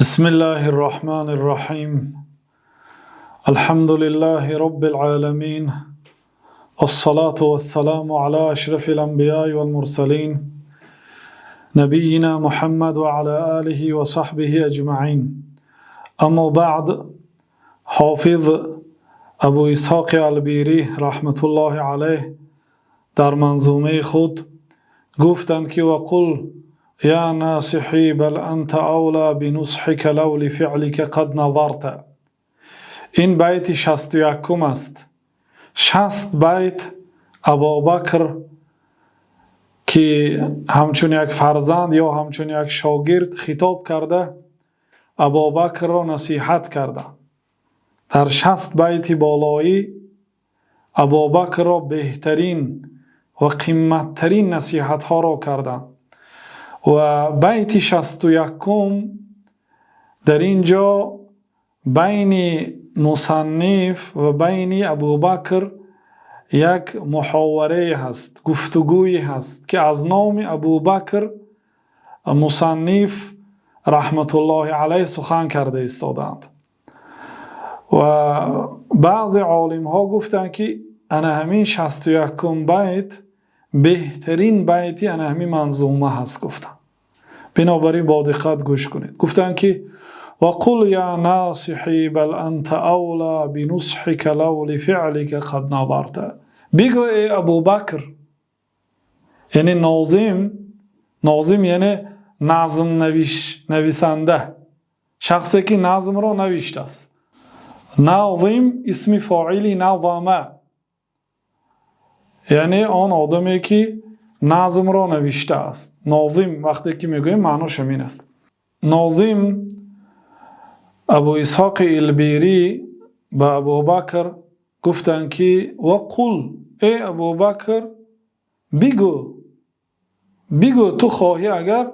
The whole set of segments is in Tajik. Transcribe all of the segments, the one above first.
Бисмиллаҳир Роҳманир Роҳим. Алҳамду лиллаҳи роббил оламин. Вассалату вассаламу ала ашрафил анбияи вал мурсалин. Набийина Муҳаммад ва ала олиҳи ва саҳбиҳи аҷмаин. Аммо баъд, Ҳофиз Абу Исҳоқ Албирӣ раҳматуллоҳи алайҳ дар манзумаи худ гуфтанд, ки وقل يا ناصحي بل أنت أولى بنصحك لو لفعلك قد نظرت. Ин байти 61-ум аст. 60 байт Абубакр, ки ҳамчун як фарзанд ё ҳамчун як шогирд хитоб карда, Абубакрро насиҳат карда. Дар 60 байти болоӣ Абубакрро беҳтарин ва қиматтарин насиҳатҳоро карданд ва байти 61-ум дар ин ҷо байни мусанниф ва байни Абубакр як муҳоварае ҳаст, гуфтугӯе ҳаст, ки аз номи Абубакр мусанниф раҳматуллоҳи алайҳ сухан карда истодаанд. Ва баъзе олимҳо гуфтанд, ки ана ҳамин 61-ум байт беҳтарин байти ана ҳамин манзума ҳаст, гуфтанд. Бинобар ин бо диққат гӯш кунед. Гуфтанд, ки وقل يا ناصحي بل أنت أولى بنصحك لو لفعلك قد نظرت. Бигӯ, эй Абубакр, яъне нозим, нозим яъне назм нависанда, шахсе ки назмро навиштааст. Назим исми фоили назама, яъне он одаме ки назмро навиштааст. Нозим вақте ки мегӯем, маънош ҳамин аст. Нозим Абу Исҳоқи Илбирӣ ба Абубакр гуфтанд, ки وقل, эй Абубакр, бигӯ, бигӯ, ту хоҳӣ агар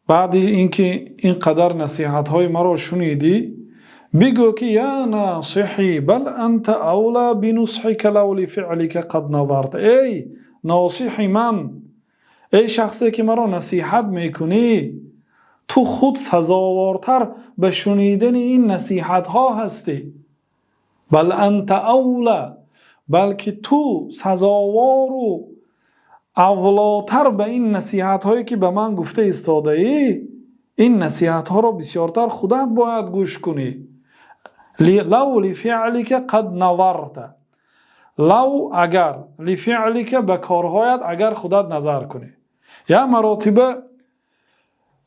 баъди ин ки ин қадар насиҳатҳои маро шунидӣ, бигӯ, ки يا ناصحي بل أنت أولى بنصحك لو لفعلك قد نظرت. Эй носиҳи ман, эй шахсе ки маро насиҳат мекунӣ, ту худ сазовортар ба шунидани ин насиҳатҳо ҳастӣ. بل أنت أولى, балки ту сазовору авлотар ба ин насиҳатҳое ки ба ман гуфта истодаӣ, ин насиҳатҳоро бисёртар худат бояд гӯш кунӣ. لو لفعلك قد نظرت, لو агар, لفعلك ба корҳоят агар худат назар кунӣ, як маротиба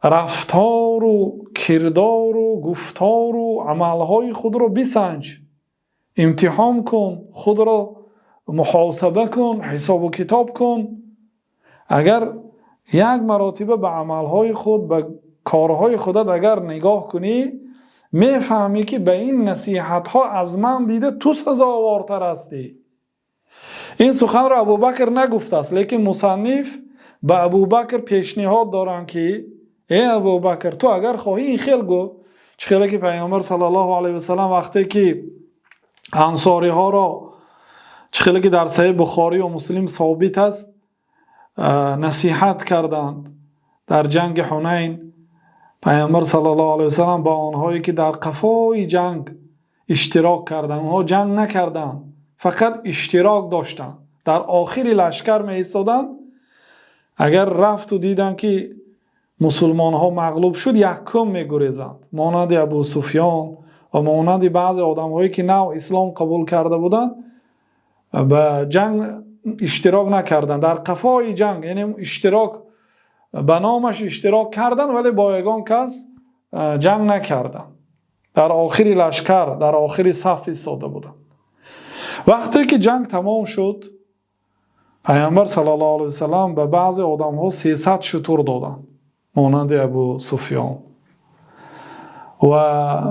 рафтору кирдору гуфтору амалҳои худро бисанҷ, имтиҳон кун, худро муҳосаба кун, ҳисобу китоб кун. Агар як маротиба ба амалҳои худ, ба корҳои худат агар нигоҳ кунӣ, мефаҳмӣ, ки ба ин насиҳатҳо аз ман дида ту сазовортар ҳастӣ. Ин суханро Абубакр нагуфтааст, лекин мусанниф ба Абубакр пешниҳод доранд, ки эй Абубакр, ту агар хоҳӣ, ин хел гӯ. Чӣ хеле ки Пайғамбар саллаллоҳу алайҳи васалам вақте ки ансориҳоро, чӣ хеле ки дар Саҳеҳи Бухорию Муслим собит аст, насиҳат карданд дар ҷанги Ҳунайн, Пайғамбар саллаллоҳу алайҳи васалам ба онҳое ки дар қафои ҷанг иштирок карданд, онҳо ҷанг накарданд, фақат иштирок доштанд, дар охири лашкар меистоданд, агар рафту диданд, ки мусулмонҳо мағлуб шуд, якум мегурезанд, монанди Абу Суфён ва монанди баъзе одамҳое ки нав ислом қабул карда буданд, ба ҷанг иштирок накарданд, дар қафои ҷанг, яъне иштирок ба номаш иштирок карданд, вале бо ягон кас ҷанг накарданд, дар охири лашкар, дар охири саф истода буданд. Вақте ки ҷанг тамом шуд, Пайғамбар саллаллоҳу алайҳи васалам ба баъзе одамҳо 300 шутур доданд, монанди Абу Суфён, ва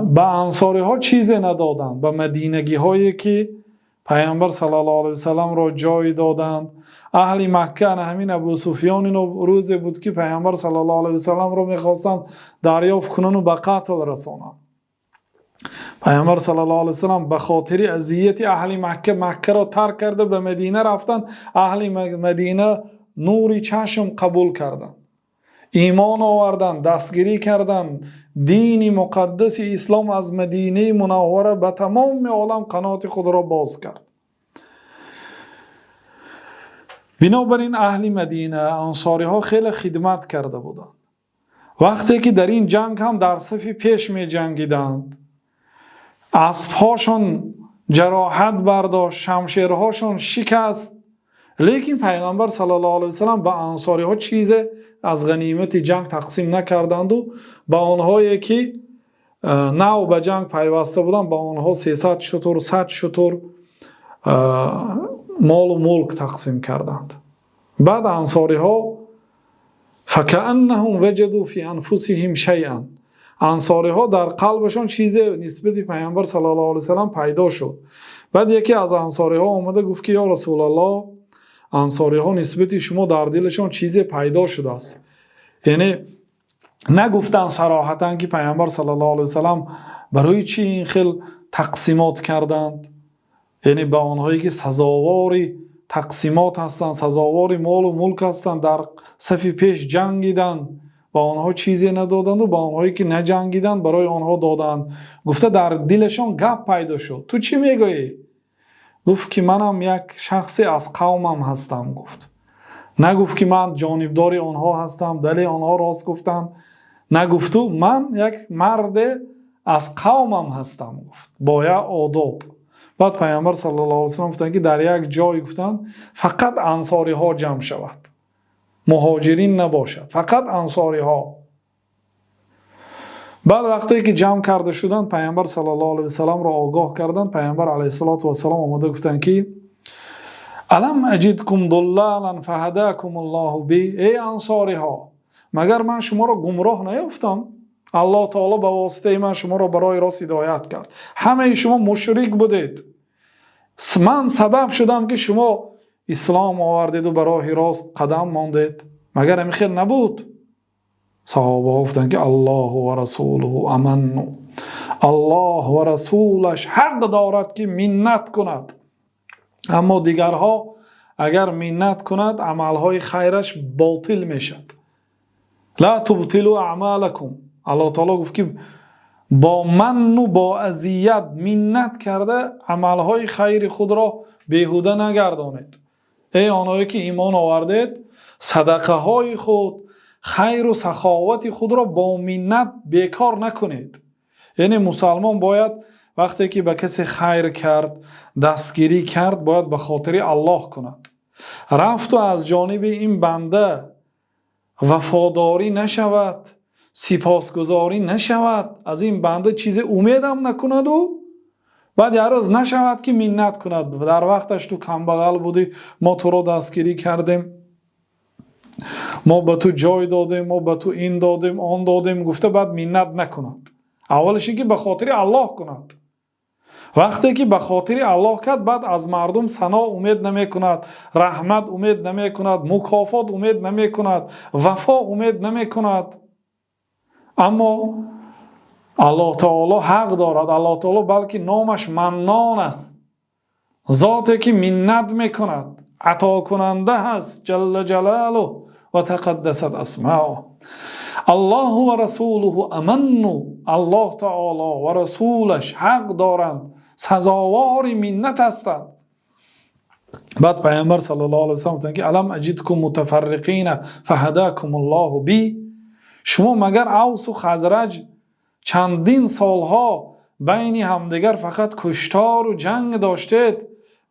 ба ансориҳо чизе надоданд, ба мадинагиҳое ки Пайғамбар саллаллоҳу алайҳи васаламро ҷой доданд, аҳли Макка. Ана ҳамин Абу Суфён ино рӯзе буд, ки Пайғамбар саллаллоҳу алайҳи васаламро мехостанд дарёфт кунану ба қатл расонанд. Пайғамбар саллаллоҳу алайҳи васалам ба хотири азияти аҳли Макка Маккаро тарк карда, ба Мадина рафтанд. Аҳли Мадина нури чашм қабул карданд. Имон оварданд, дастгирӣ карданд. Дини муқаддаси ислом аз Мадинаи Мунаввара ба тамоми олам қаноти худро боз кард. Бинобар ин аҳли Мадина, ансориҳо хеле хидмат карда буданд. Вақте ки дар ин ҷанг ҳам дар сафи пеш меҷангиданд, аспҳошон ҷароҳат бардошт, шамшерҳошон шикаст. Лекин Паёмбар саллаллоҳу алайҳи васаллам ба ансориҳо чизе аз ғанимати ҷанг тақсим накарданд ва ба онҳое ки нав ба ҷанг пайваста буданд, ба онҳо 300 шутур, 100 шутур мол ва мулк тақсим карданд. Баъд ансориҳо فكأنهم وجدوا في أنفسهم شيئا, ансориҳо дар қалбашон чизе нисбат ба Паёмбар саллаллоҳу алайҳи васаллам пайдо шуд. Баъд яке аз ансориҳо омада гуфт, ки ё Расулуллоҳ, ансориҳо нисбат ба шумо дар дилашон чизе пайдо шудааст. Яъне нагуфтанд сароҳатан, ки Паёмбар саллаллоҳу алайҳи васаллам барои чӣ ин хел тақсимот карданд, яъне ба онҳое ки сазовори тақсимот ҳастанд, сазовори мол ва мулк ҳастанд, дар сафи пеш ҷангиданд, ба онҳо чизе надоданд ва ба онҳое ки наҷангиданд, барои онҳо доданд, гуфта дар дилашон гап пайдо шуд. Ту чӣ мегӯӣ? Гуфт, ки манам як шахсе аз қавмам ҳастам, гуфт. Нагуфт, ки ман ҷонибдори онҳо ҳастам, дале онҳо рост гуфтанд. Нагуфту ман як марде аз қавмам ҳастам, гуфт, бо як одоб. Баъд Паёмбар саллаллоҳу алайҳи васаллам гуфтанд, ки дар як ҷой, гуфтанд, фақат ансориҳо ҷамъ шавад, муҳоҷирин набошад, фақат ансориҳо. Баъд вақте ки ҷамъ карда шуданд, Паёмбар саллаллоҳу алайҳи васалламро огоҳ карданд. Паёмбар алайҳиссалоту вассалом омада гуфтанд, ки ألم أجدكم ضلالا فهداكم الله بي. Эй ансориҳо, магар ман шуморо гумроҳ наёфтам? Аллоҳ таоло ба воситаи ман шуморо барои рост ҳидоят кард. Ҳамаи шумо мушрик будед, ман сабаб шудам, ки шумо ислом овардеду ба роҳи рост қадам мондед. Магар ҳамин хел набуд? Саҳобаҳо гуфтанд, ки الله ورسوله أمن. Аллоҳ ва расулаш ҳақ дорад, ки миннат кунад, аммо дигарҳо агар миннат кунад, амалҳои хайраш ботил мешавад. لا تبطلوا أعمالكم. Аллоҳ таоло гуфт, ки бо манну бо азият миннат карда амалҳои хайри худро беҳуда нагардонед. Эй онҳое ки имон овардед, садақаҳои худ, хайру саховати худро бо миннат бекор накунед. Яъне мусалмон бояд вақте ки ба касе хайр кард, дастгирӣ кард, бояд ба хотири Аллоҳ кунад. Рафту аз ҷониби ин банда вафодорӣ нашавад, сипосгузорӣ нашавад, аз ин банда чизе умедам накунаду баъд як рӯз нашавад, ки миннат кунад: дар вақташ ту камбағал будӣ, мо туро дастгирӣ кардем, мо ба ту ҷой додем, мо ба ту ин додем, он додем, гуфта баъд миннат накунад. Аввалаш ин ки ба хотири Аллоҳ кунад. Вақте ки ба хотири Аллоҳ кард, баъд аз мардум сано умед намекунад, раҳмат умед намекунад, мукофот умед намекунад, вафо умед намекунад. Аммо Аллоҳ таоло ҳақ дорад. Аллоҳ таоло, балки номаш Маннон аст, зоте ки миннат мекунад, атокунанда ҳаст. جل جلاله وتقدست أسماؤه. الله ورسوله أمن. Аллоҳ таоло ва расулаш ҳақ доранд, сазовори миннат ҳастанд. Баъд Паёмбар саллаллоҳу алайҳи васаллам гуфтанд, ки ألم أجدكم متفرقين فهداكم الله بي. Шумо магар Авсу Хазраҷ чандин солҳо байни ҳамдигар фақат куштору ҷанг доштед,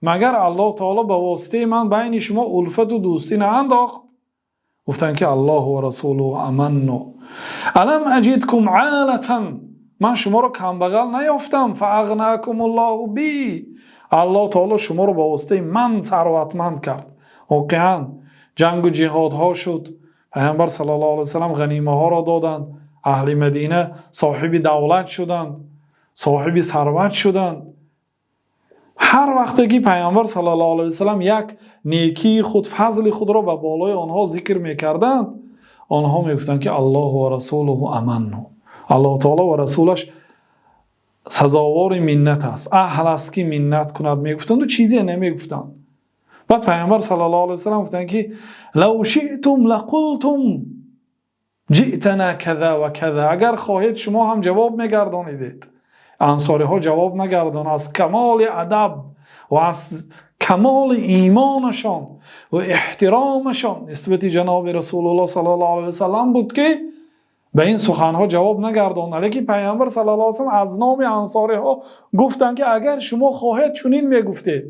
магар Аллоҳ таоло ба воситаи ман байни шумо улфату дӯстӣ наандохт? Гуфтанд, ки الله ورسوله أمن. ألم أجدكم عالة. Ман шуморо камбағал наёфтам? فأغناكم الله بي. Аллоҳ таоло шуморо ба воситаи ман сарватманд кард. Воқеан, ҷангу ҷиҳодҳо шуд, Паёмбар саллаллоҳу алайҳи васаллам ғанимаҳоро доданд, аҳли Мадина соҳиби давлат шуданд, соҳиби сарват шуданд. Ҳар вақте ки Паёмбар саллаллоҳу алайҳи васаллам як некии худ, фазли худро ба болои онҳо зикр мекарданд, онҳо мегуфтанд, ки الله ورسوله أمن. Аллоҳ таоло ва расулаш сазовори миннат аст, аҳл аст, ки миннат кунад, мегуфтанду чизе намегуфтанд. Баъд Паёмбар саллаллоҳу алайҳи васаллам гуфтанд, ки لو شئتم لقلتم. جئتنا كذا وكذا. Агар хоҳед, шумо ҳам ҷавоб мегардонидед. Ансориҳо ҷавоб нагардон, аз камоли адаб ва аз камоли имонашон ва эҳтиромашон нисбати ҷаноби Расулуллоҳ саллаллоҳу алайҳи васаллам буд, ки ба ин суханҳо ҷавоб нагардонданд. Лекин Паёмбар саллаллоҳу алайҳи васаллам аз номи ансориҳо гуфтанд, ки агар шумо хоҳед, чунин мегуфтед: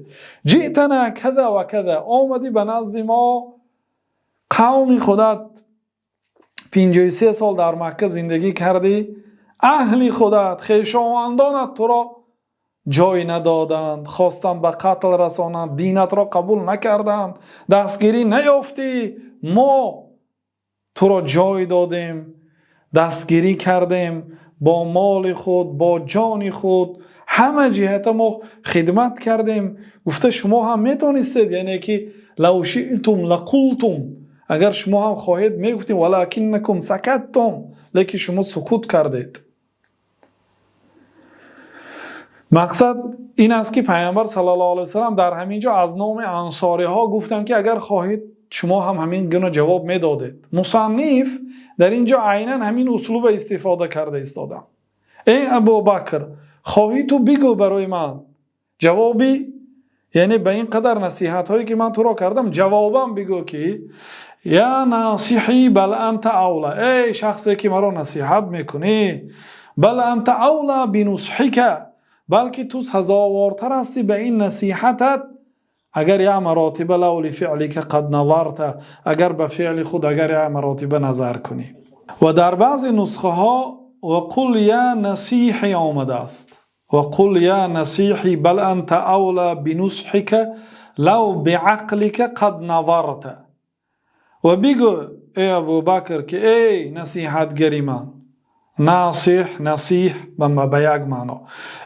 جئتنا كذا وكذا. Омадӣ ба назди мо, қавми худат, 53 сол дар Макка зиндагӣ кардӣ, аҳли худат, хешовандонат туро ҷой надоданд, хостанд ба қатл расонанд, динатро қабул накарданд, дастгирӣ наёфтӣ. Мо туро ҷой додем, дастгирӣ кардем, бо моли худ, бо ҷони худ, ҳама ҷиҳата мо хидмат кардем. Гуфта, шумо ҳам метонистед, яъне ки لو شئتم لقلتم. Агар шумо ҳам хоҳед, мегуфтем. ولكنكم سكتم. Лекин шумо сукут кардед. Мақсад ин аст, ки Паёмбар саллаллоҳу алайҳи васаллам дар ҳамин ҷо аз номи ансориҳо гуфтанд, ки агар хоҳед, шумо ҳам ҳамин гуна ҷавоб медодед. Мусанниф дар ин ҷо айнан ҳамин услуба истифода карда истодам. Эй Абубакр, хоҳӣ, ту бигӯ барои ман ҷавоби, яъне ба ин қадар насиҳатҳое, ки ман туро кардам, ҷавобам бигӯ, ки يا ناصحي بل أنت أولى. Эй шахсе ки маро насиҳат мекунӣ، بل أنت أولى بنصحك. Балки ту сазовортар ҳастӣ ба ин насиҳатат. Агар як маротиба لو لفعلك قد نظرت, агар ба феъли худ агар як маротиба назар кунӣ. Ва дар баъзе нусхаҳо وقل يا نصيحي омадааст. وقل يا نصيحي بل أنت أولى بنصحك لو بعقلك قد نظرت. Ва бигӯ, эй Абубакр, ки эй насиҳатгари ман, носиҳ, насиҳ ба як маъно,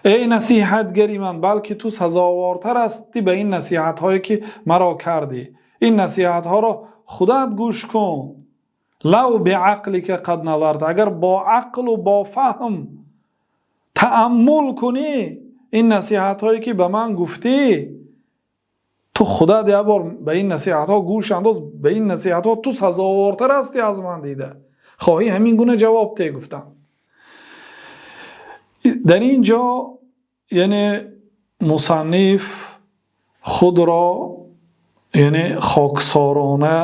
эй насиҳатгари ман, балки ту сазовортар ҳастӣ ба ин насиҳатҳое, ки маро кардӣ. Ин насиҳатҳоро худат гӯш кун. لو بعقلك قد نظرت. Агар бо ақлу бо фаҳм тааммул кунӣ, ин насиҳатҳое, ки ба ман гуфтӣ, ту худат як бор ба ин насиҳатҳо гӯш андоз. Ба ин насиҳатҳо ту сазовортар ҳастӣ аз ман дида. Хоҳӣ, ҳамин гуна ҷавоб те, гуфтам. Дар ин ҷо, яъне, мусанниф худро, яъне, хоксорона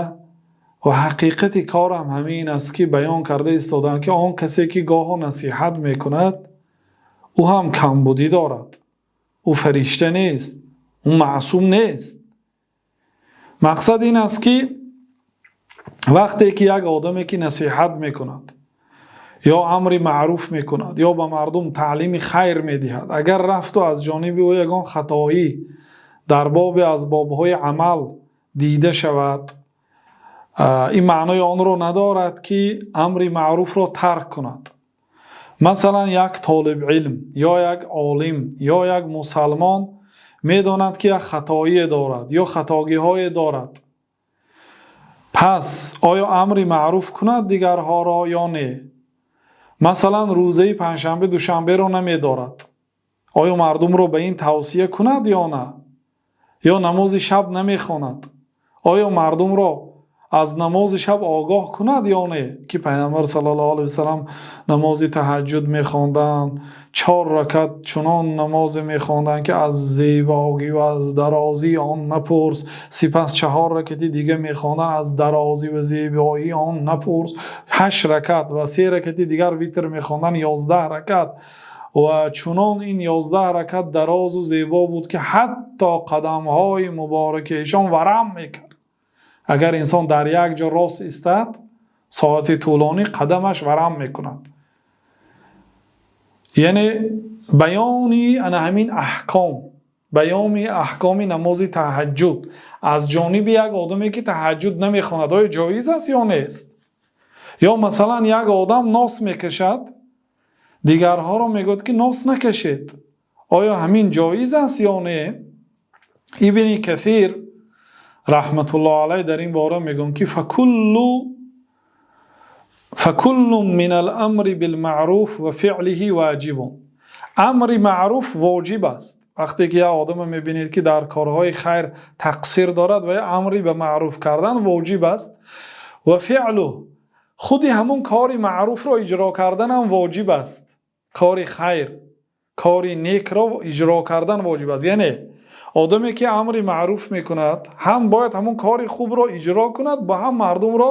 ва ҳақиқати корам ҳамин аст, ки баён карда истоданд, ки он касе ки гоҳо насиҳат мекунад, ӯ ҳам камбудӣ дорад, ӯ фаришта нест, ӯ маъсум нест. Мақсад ин аст, ки вақте ки як одаме ки насиҳат мекунад ё амри маъруф мекунад, ё ба мардум таълими хайр медиҳад, агар рафту аз ҷониби ӯ ягон хатоӣ дар бобе аз бобҳои амал дида шавад, ин маънои онро надорад, ки амри маъруфро тарк кунад. Масалан, як толибилм ё як олим ё як мусалмон медонад, ки як хатоие дорад ё хатогиҳое дорад. Пас оё амри маъруф кунад дигарҳоро ё не? Масалан, рӯзаи панҷшанбе, душанберо намедорад, оё мардумро ба ин тавсия кунад ё на? Ё намози шаб намехонад, оё мардумро аз намози шаб огоҳ кунад ё не, ки Пайғамбар саллаллоҳу алайҳи васаллам намози таҳаҷҷуд мехонданд, чор ракат чунон намозе мехонданд, ки аз зебогӣ ва аз дарозии он напурс, сипас чаҳор ракати дига мехонданд, аз дарозӣ ва зебоии он напурс, ҳашт ракат ва се ракати дигар витр мехонданд, 11 ракат, ва чунон ин 11 ракат дарозу зебо буд, ки ҳатто қадамҳои мубораки эшон варам мекард. Агар инсон дар як ҷо рост истад соати тӯлонӣ, қадамаш варам мекунад. Яъне баёни ана ҳамин аҳком, баёни аҳкоми намози таҳаҷҷуд аз ҷониби як одаме, ки таҳаҷҷуд намехонад, оё ҷоиз аст ё нест? Ё масалан, як одам нос мекашад, дигарҳоро мегӯяд, ки нос накашед, оё ҳамин ҷоиз аст ё не? Ибни Касир раҳматуллоҳ алайҳ дар ин бора мегӯянд, ки فكل من الأمر بالمعروف وفعله واجب. Амри маъруф воҷиб аст. Вақте ки як одаме мебинед, ки дар корҳои хайр тақсир дорад, ва амри ба маъруф кардан воҷиб аст. وفعله. Худи ҳамун кори маъруфро иҷро кардан ҳам воҷиб аст. Кори хайр, кори некро иҷро кардан воҷиб аст. Яъне одаме ки амри маъруф мекунад, ҳам бояд ҳамун кори хубро иҷро кунад ва ҳам мардумро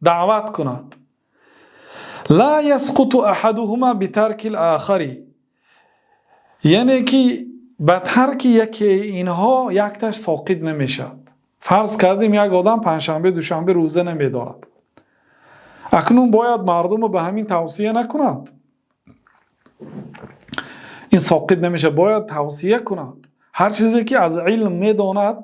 даъват кунад. لا يسقط أحدهما بترك الآخر, яъне ки ба тарки яке инҳо якташ соқит намешавад. Фарз кардем, як одам панҷшанбе, душанбе рӯза намедорад. Акнун бояд мардумро ба ҳамин тавсия накунад? Ин соқит намешавад, бояд тавсия кунад. Ҳар чизе ки аз илм медонад,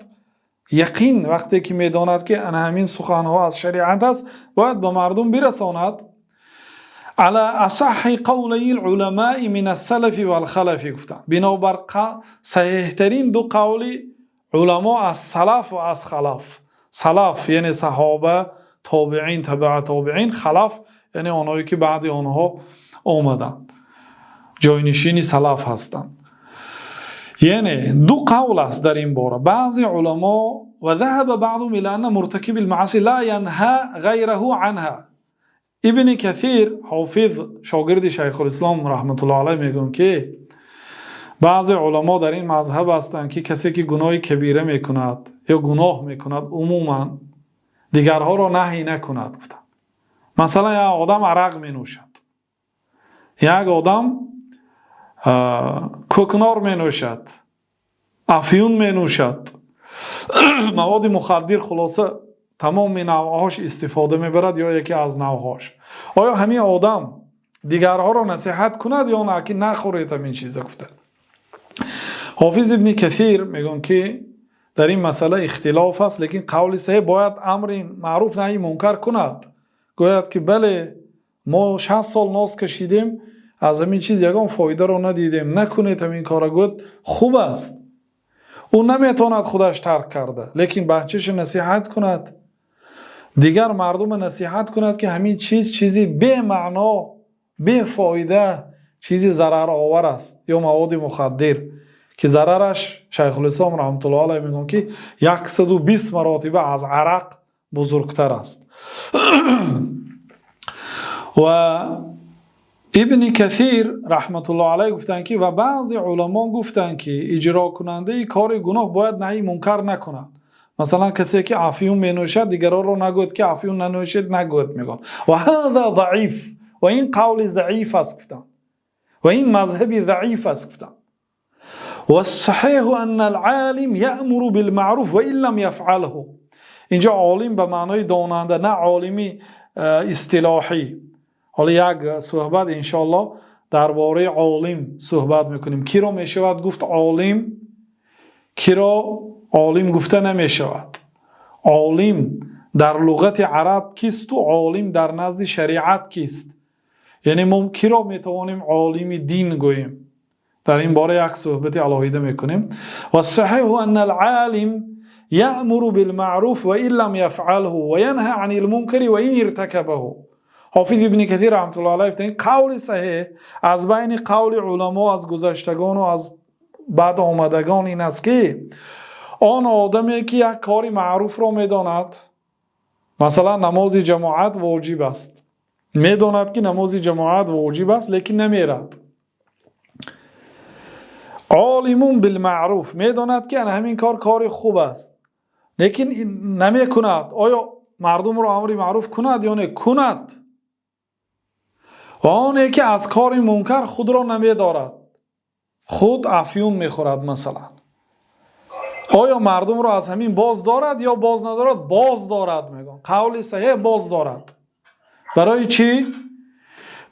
яқин вақте ки медонад, ки ана ҳамин суханҳо аз шариат аст, бояд ба мардум бирасонад. على أصح قولي العلماء من السلف والخلف гуфтанд, бинобар саҳеҳтарин ду қавли уламо аз салаф ва аз халаф. Салаф яъне саҳоба, тобеин, табаа тобеин, халаф яъне онҳое ки баъди онҳо омаданд, ҷойнишини салаф ҳастанд. Яъне ду қавл аст дар ин бора. Баъзе уламо وذهب بعضهم إلى أن مرتكب المعاصي لا ينهى غيره عنها. Ибни Касир ҳофиз, шогирди Шайхулислом раҳматуллоҳ алайҳ, мегӯянд, ки баъзе уламо дар ин мазҳаб ҳастанд, ки касе ки гуноҳи кабира мекунад ё гуноҳ мекунад умуман, дигарҳоро наҳӣ накунад, гуфтанд. Масалан, як одам арақ менӯшад, як одам кӯкнор менӯшад, афюн менӯшад, маводи мухаддир, хулоса, тамоми навъҳош истифода мебарад ё яке аз навъҳош. Оё ҳамин одам дигарҳоро насиҳат кунад ё на, ки нахӯред ҳамин чиза гуфта? Ҳофиз Ибни Касир мегӯянд, ки дар ин масъала ихтилоф аст, лекин қавли саҳеҳ, бояд амри маъруф, наҳи мункар кунад. Гӯяд, ки бале, мо 60 сол ноз кашидем, аз ҳамин чиз ягон фоидаро надидем, накунед ҳамин кора, гӯяд, хуб аст. Ӯ наметавонад худаш тарк карда, лекин бачаша насиҳат кунад, дигар мардума насиҳат кунад, ки ҳамин чиз чизи бемаъно, бефоида, чизи зараровар аст. Ё маводи мухаддир, ки зарараш, Шайхулислом раҳматуллоҳ алайҳ мегӯянд, ки 120 маротиба аз арақ бузургтар аст. Ва Ибни Касир раҳматуллоҳ алайҳ гуфтанд, ки ва баъзе уламо гуфтанд, ки иҷрокунандаи кори гуноҳ бояд наҳи мункар накунад. Масалан, касе ки афюн менӯшад, дигаронро нагӯяд, ки афюн нанӯшед нагӯяд, мегӯянд. وهذا ضعيف, ва ин қавли заиф аст, гуфтанд, ва ин мазҳаби заиф аст, гуфтанд. والصحيح أن العالم يأمر بالمعروف وإن لم يفعله. Инҷо олим ба маънои донанда, на олими истилоҳӣ. Ҳоло як суҳбат, иншоаллоҳ, дар бораи олим суҳбат мекунем: киро мешавад гуфт олим, киро олим гуфта намешавад, олим дар луғати араб кисту олим дар назди шариат кист, яъне мо киро метавонем олими дин гӯем. Дар ин бора як суҳбати алоҳида мекунем. والصحيح أن العالم يأمر بالمعروف وإن لم يفعله وينهى عن المنكر وإن ارتكبه. Ҳофиз Ибни Касир раҳматуллоҳ алайҳ гуфтанд, қавли саҳеҳ аз байни қавли уламо, аз гузаштагону аз баъд омадагон, ин аст, ки он одаме ки як кори маъруфро медонад, масалан, намози ҷамоат воҷиб аст, медонад, ки намози ҷамоат воҷиб аст, лекин намерад. عالم بالمعروف, медонад, ки ана ҳамин кор кори хуб аст, лекин намекунад. Оё мардумро амри маъруф кунад ё не? Кунад. Ва оне ки аз кори мункар худро намедорад, худ афюн мехӯрад масалан, оё мардумро аз ҳамин боз дорад ё боз надорад? Боз дорад, мегӯянд. Қавли саҳеҳ, боз дорад. Барои чӣ?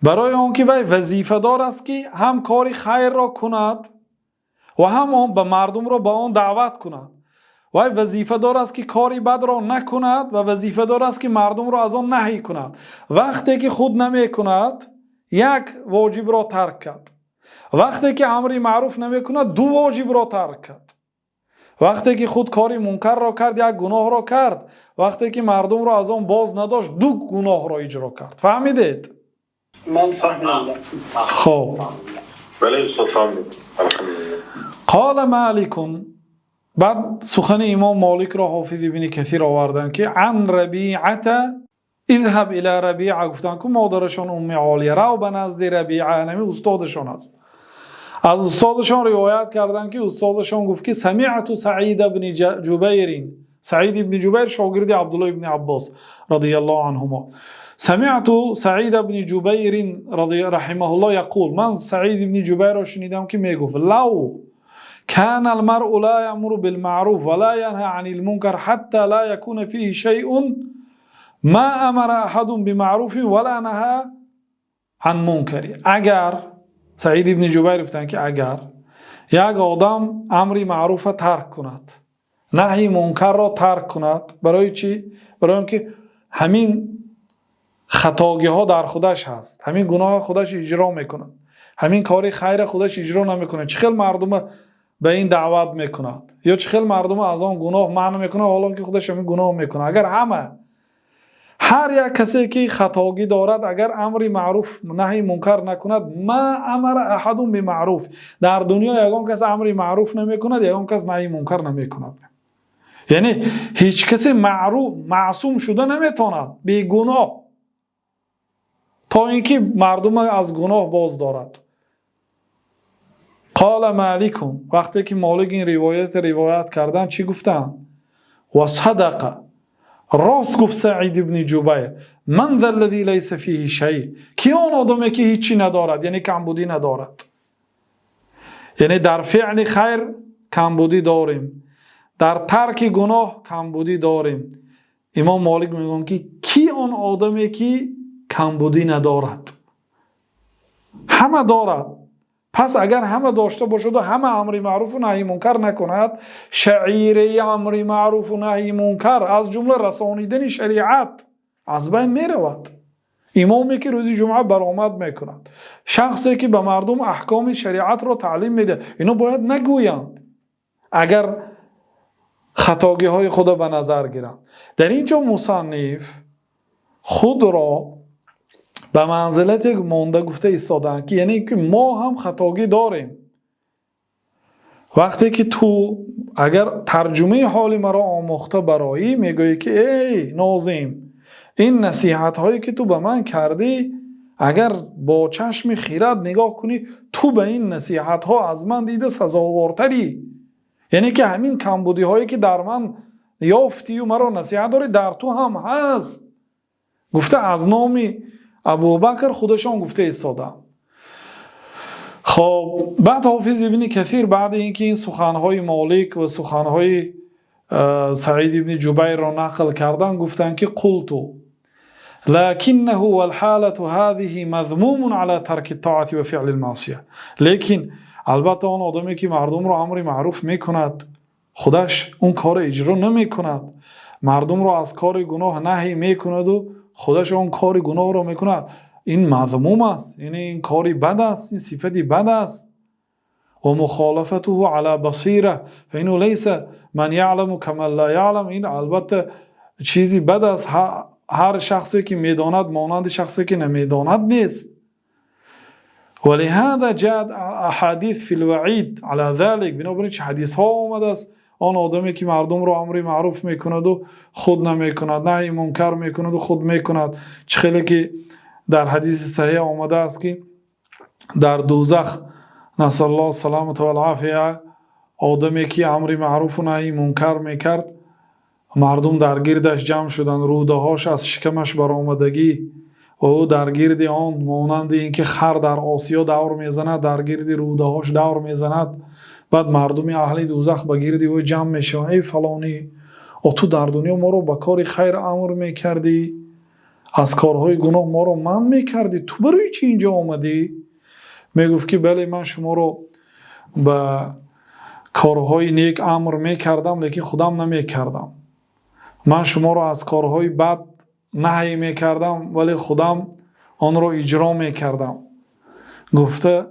Барои он ки вай вазифадор аст, ки ҳам кори хайрро кунад ва ҳам он ба мардумро ба он даъват кунад. Вай вазифадор аст, ки кори бадро накунад, ва вазифадор аст, ки мардумро аз он наҳӣ кунад. Вақте ки худ намекунад, як воҷибро тарк кард. Вақте ки амри маъруф намекунад, ду воҷибро тарк кард. Вақте ки худ кори мункарро кард, як гуноҳро кард. Вақте ки мардумро аз он боз надошт, ду гуноҳро иҷро кард. Фаҳмидед? Ман фаҳмидам. Хоб. Бале, устод, фаҳмидем, алҳамдулилла. قال مالك, баъд сухани имом Моликро ҳофиз Ибни Касир оварданд, ки عن ربيعة اذهب إلى ربيعة гуфтанд ку модарашон Умми Олия, рав ба назди Рабиа, нами устодашон аст. Аз устодашон ривоят карданд, ки устодашон гуфт, ки سمعت سعيد بن جبير. Саид ибни Ҷубайр шогирди Абдулло ибни Аббос رضي الله عنهما. سمعت سعيد بن جبير رحمه الله يقول, ман Саид ибни Ҷубайрро шунидам, ки мегуфт: لو كان المرء لا يأمر بالمعروف ولا ينهى عن المنكر حتى لا يكون فيه شيء ما أمر أحد بمعروف ولا نهى عن منكر. Агар, Саид ибни Ҷубайр гуфтанд, ки агар як одам амри маъруфа тарк кунад, наҳйи мункарро тарк кунад, барои чӣ? Барои он ки ҳамин хатогиҳо дар худаш ҳаст, ҳамин гуноҳ худаш иҷро мекунад, ҳамин кори хайра худаш иҷро намекунад, чӣ хел мардума ба ин даъват мекунад ё чӣ хел мардума аз он гуноҳ манъ мекунад, ҳоло ки худаш ҳамин гуноҳ мекунад? Агар ҳама, ҳар як касе ки хатогӣ дорад, агар амри маъруф, наҳйи мункар накунад, ما أمر أحد بمعروف, дар дунё ягон кас амри маъруф намекунад, ягон кас наҳйи мункар намекунад. Яъне ҳеҷ касе маъсум шуда наметавонад, бегуноҳ, то ин ки мардума аз гуноҳ боз дорад. قال مالك, вақте ки Молик ин ривоята ривоят карданд, чӣ гуфтанд? وصدق, рост гуфт Саид ибни Ҷубайр. من ذا الذي ليس فيه شيء, ки он одаме ки ҳичӣ надорад, яъне камбудӣ надорад? Яъне дар феъли хайр камбудӣ дорем, дар тарки гуноҳ камбудӣ дорем. Имом Молик мегӯянд, ки кӣ он одаме ки камбудӣ надорад? Ҳама дорад. Пас агар ҳама дошта бошаду ҳама амри маъруфу наҳйи мункар накунад, шаъираи амри маъруфу наҳйи мункар, аз ҷумла расонидани шариат, аз байн меравад. Имоме ки рӯзи ҷумъа баромад мекунад, шахсе ки ба мардум аҳкоми шариатро таълим медиҳад, ино бояд нагӯянд, агар хатогиҳои худо ба назар гиранд. Дар ин ҷо мусанниф худро ба манзилате монда гуфта истодаанд, ки яъне ки мо ҳам хатогӣ дорем. Вақте ки ту агар тарҷумаи ҳоли маро омӯхта бароӣ, мегӯӣ, ки эй Нозим, ин насиҳатҳое ки ту ба ман кардӣ, агар бо чашми хират нигоҳ кунӣ, ту ба ин насиҳатҳо аз ман дида сазовортарӣ. Яъне ки ҳамин камбудиҳое ки дар ман ёфтию маро насиҳат дорӣ, дар ту ҳам ҳаст, гуфта, аз номи Абубакр худашон гуфта истодаанд. Хоб, баъд Ҳофиз ибни Касир, баъди ин ки ин суханҳои Молик ва суханҳои Саид ибни Ҷубайрро нақл карданд, гуфтанд, ки قلت لكنه والحالة هذه مذموم على ترك الطاعة وفعل المعصية. Лекин албатта он одаме ки мардумро амри маъруф мекунад, худаш он корро иҷро намекунад, мардумро аз кори гуноҳ наҳй мекунаду худаш он кори гуноҳро мекунад, ин мазмум аст, яъне ин кори бад аст, ин сифати бад аст. ومخالفته على بصيرة فإنه ليس من يعلم كمن لا يعلم. Ин албатта чизи бад аст. Ҳар шахсе ки медонад, монанди шахсе ки намедонад нест. ولهذا جاءت أحاديث في الوعيد على ذلك. Бинобар ин чи ҳадисҳо омадааст: он одаме ки мардумро амри маъруф мекунаду худ намекунад, наҳйи мункар мекунаду худ мекунад. Чӣ хеле ки дар ҳадиси саҳеҳ омадааст, ки дар дӯзах, نسأل الله السلامة والعافية, одаме ки амри маъруфу наҳйи мункар мекард, мардум дар гирдаш ҷамъ шуданд, рӯдаҳош аз шикамаш баромадагӣ, ва ӯ дар гирди он, монанди ин ки хар дар осиё давр мезанад, дар гирди рӯдаҳош давр мезанад. Баъд мардуми аҳли дӯзах ба гирди ӯ ҷамъ мешаванд: «Эй фалонӣ, о ту дар дунё моро ба кори хайр амр мекардӣ, аз корҳои гуноҳ моро манъ мекардӣ, ту барои чӣ инҷо омадӣ?» Мегуфт, ки бале, ман шуморо ба корҳои нек амр мекардам, лекин худам намекардам. Ман шуморо аз корҳои бад наҳй мекардам, вале худам онро иҷро мекардам, гуфта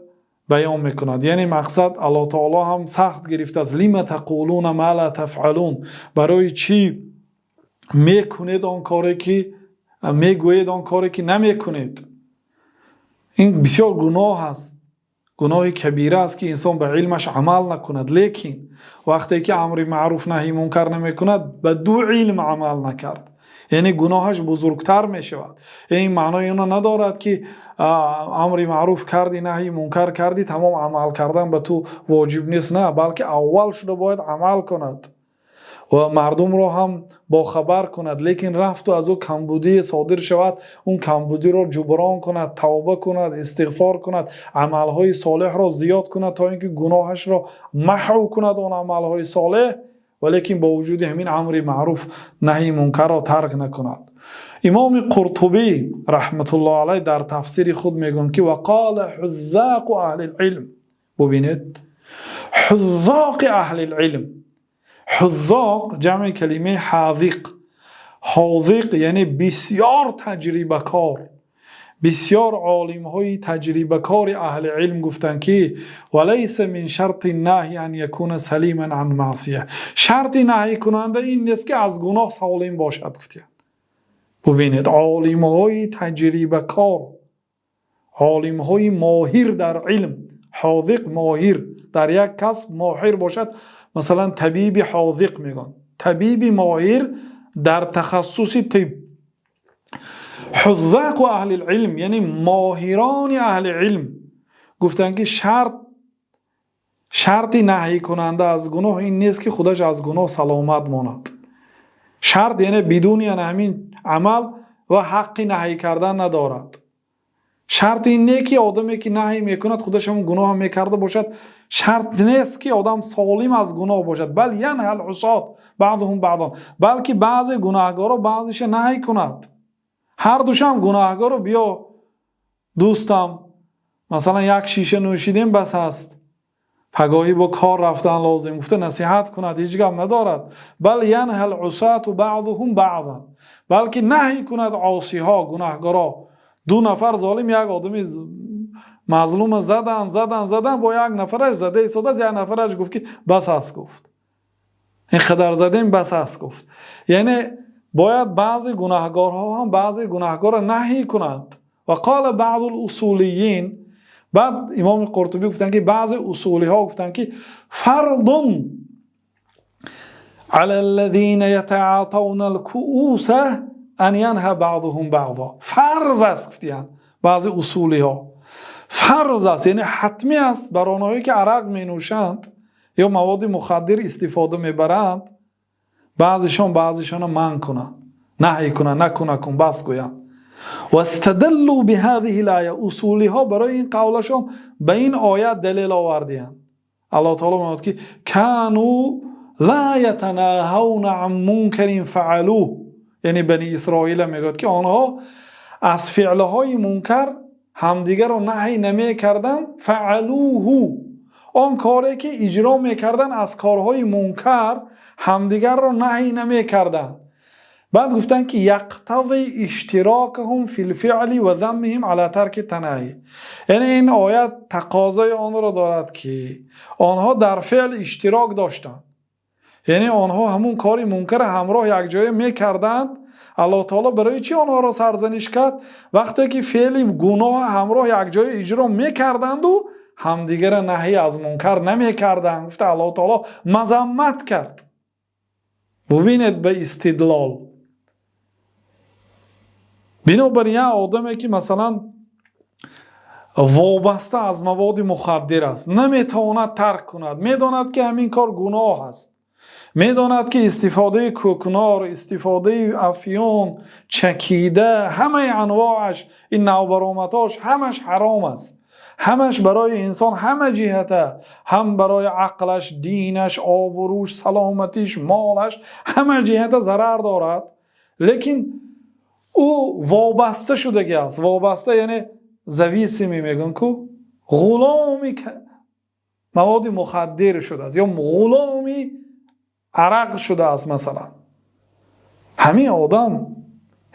баён мекунад. Яъне мақсад, Аллоҳ таоло ҳам сахт гирифтааст: لم تقولون ما لا تفعلون, барои чӣ мекунед он коре ки мегӯед, он коре ки намекунед? Ин бисёр гуноҳ аст, гуноҳи кабира аст, ки инсон ба илмаш амал накунад. Лекин вақте ки амри маъруф, наҳи мункар намекунад, ба ду илм амал накард. Яъне гуноҳаш бузургтар мешавад. Ин маънои онро надорад, ки амри маъруф кардӣ, наҳйи мункар кардӣ, тамом амал кардан ба ту воҷиб нест. На, балки аввал шуда бояд амал кунад ва мардумро ҳам бохабар кунад. Лекин рафт ва аз ӯ камбудӣ содир шавад, он камбудиро ҷуброн кунад, тавба кунад, истиғфор кунад, амалҳои солеҳро зиёд кунад, то инки гуноҳашро маҳв кунад он амалҳои солеҳ. Валекин бо вуҷуди ҳамин амри маъруф, наҳйи мункарро тарк накунад. Имом Қуртубӣ раҳматуллоҳи алайҳ дар тафсири худ мегӯяд, ки وقال حذاق أهل العلم. Бубинед, حذاق أهل العلم. حذاق ҷамъи калимаи ҳозиқ. Ҳозиқ яъне бисёр таҷрибакор. Бисёр олимҳои таҷрибакори аҳли илм гуфтанд, ки وليس من شرط الناهي أن يكون سليما عن معصية. Шарти наҳйкунанда ин нест, ки аз гуноҳ солим бошад, гуфтанд. Бубинед, олимҳои таҷрибакор, олимҳои моҳир дар илм, ҳозиқ, моҳир дар як касб моҳир бошад, масалан, табиби ҳозиқ мегӯянд. Табиби моҳир дар тахассуси тиб. حذاق أهل العلم, яъне моҳирони аҳли илм гуфтанд, ки шарти наҳйкунанда аз гуноҳ ин нест, ки худаш аз гуноҳ саломат монад. Шарт яъне бидуни ҳамин амал ва ҳаққи наҳй кардан надорад. Шарт ин не, ки одаме, ки наҳй мекунад, худаш ҳам гуноҳ мекарда бошад. Шарт нест, ки одам солим аз гуноҳ бошад. بل ينهى العصاة بعضهم بعضا, балки баъзе гунаҳгоро баъзеша наҳй кунад. Ҳар душам гунаҳгоро: биё, дӯстам, масалан, як шиша нӯшидем, бас аст, пагоҳӣ бо кор рафтан лозим, гуфта насиҳат кунад, ҳеҷ гап надорад. بل ينهى العصاة بعضهم بعضا, балки наҳй кунад осиҳо, гунаҳгоро. Ду нафар золим як одами мазлума задан, задан, задан, бо як нафараш зада истодааст, як нафараш гуфт, ки бас аст, гуфт, ин қадар задем, бас аст, гуфт. Яъне бояд баъзе гунаҳгорҳо ҳам баъзе гунаҳгорро наҳй кунанд. وقال بعض الأصوليين, баъд имоми Қуртубӣ гуфтанд, ки баъзе усулиҳо гуфтанд, ки فرض على الذين يتعاطون الكؤوس أن ينهى بعضهم بعضا. Фарз аст, гуфтиянд баъзе усулиҳо, фарз аст, яъне ҳатмӣ аст бар онҳое, ки арақ менӯшанд ё маводи мухаддир истифода мебаранд, баъзешон баъзешонро манъ кунанд, наҳй кунанд, накун, накун, бас гӯянд. واستدلوا بهذه الآية. Усулиҳо барои ин қавлашон ба ин оят далел овардиянд. Аллоҳ таоло мегӯяд, ки كانوا لا يتناهون عن منكر فعلوه, яъне Бани Исроила мегӯяд, ки онҳо аз феълҳои мункар ҳамдигарро наҳй намекарданд. فعلوه, он коре ки иҷро мекарданд аз корҳои мункар, ҳамдигарро наҳй намекарданд. Баъд гуфтанд, ки يقتضي اشتراكهم في الفعل وذمهم على ترك التناهي, яъне ин оят тақозои онро дорад, ки онҳо дар феъл иштирок доштанд, яъне онҳо ҳамун кори мункара ҳамроҳ якҷоя мекарданд. Аллоҳ таоло барои чӣ онҳоро сарзаниш кард? Вақте ки феъли гуноҳ ҳамроҳ якҷоя иҷро мекарданду ҳамдигара наҳӣ аз мункар намекарданд, гуфта Аллоҳ таоло мазаммат кард. Бубинед, ба истидлол. Бинобар як одаме, ки масалан вобаста аз маводи мухаддир аст, наметавонад тарк кунад, медонад, ки ҳамин кор гуноҳ аст, медонад, ки истифодаи кӯкнор, истифодаи афён, чакида, ҳамаи анвоаш, ин навбаромадҳош ҳамаш ҳаром аст, ҳамаш барои инсон ҳама ҷиҳата, ҳам барои ақлаш, динаш, обрӯш, саломатиш, молаш, ҳама ҷиҳата зарар дорад. Лекин ӯ вобаста шудагӣ аст. Вобаста яъне зависимый мегӯянд ку, ғуломи маводи мухаддир шудааст ё ғуломи арақ шудааст, масалан. Ҳамин одам